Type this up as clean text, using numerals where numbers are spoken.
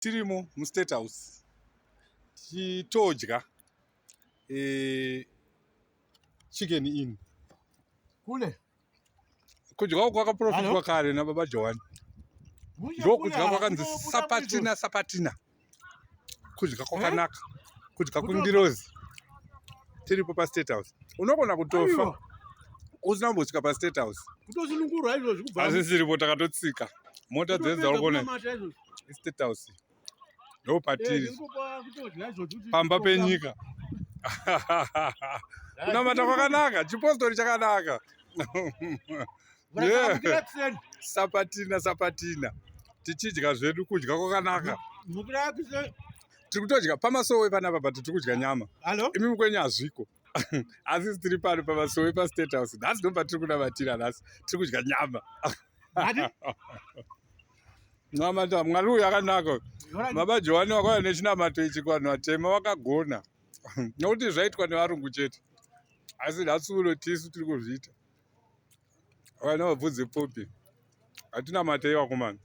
Tirimo muState House tichitodya eh, Chicken Inn. Kule. Kudya uku kwakaprofitwa kare nababa Johani. Ndokudya kwakanzi sapatina sapatina. Kudya kwakanaka. Kudya kungirozi. Tiripo paState House. Unogona kutofa usina kumbosvika paState House. Kutosunungurwa izvozvi kubva. Asi siripo takatotsika. Mota dzedzi dzauri kuona. State House. Ndopatiri. Eh, Pamba penyika. Kunamata kwakanaka, chipostori chakanaka. Yeah. Sapatina sapatina. Tichidya zvedu kudya kwakanaka. Tiri kutodya pamasowe panapa but tiri kudya nyama. Imi kwenyu hazviko. Asi tiri pano pamasowe paState House. Nhasi ndo patiri kunamatira nhasi. Tiri kudya nyama. Namata Mwari uyu akanaka. Baba Johani wakauya nechinamato ichi kuvanhu vatema vakagona. Nokuti zvaitwa nevarungu chete. Asi nhasi uno tisu tiri kuzviita. Vana vabvunze pfupi. Hatinamatei vakomana.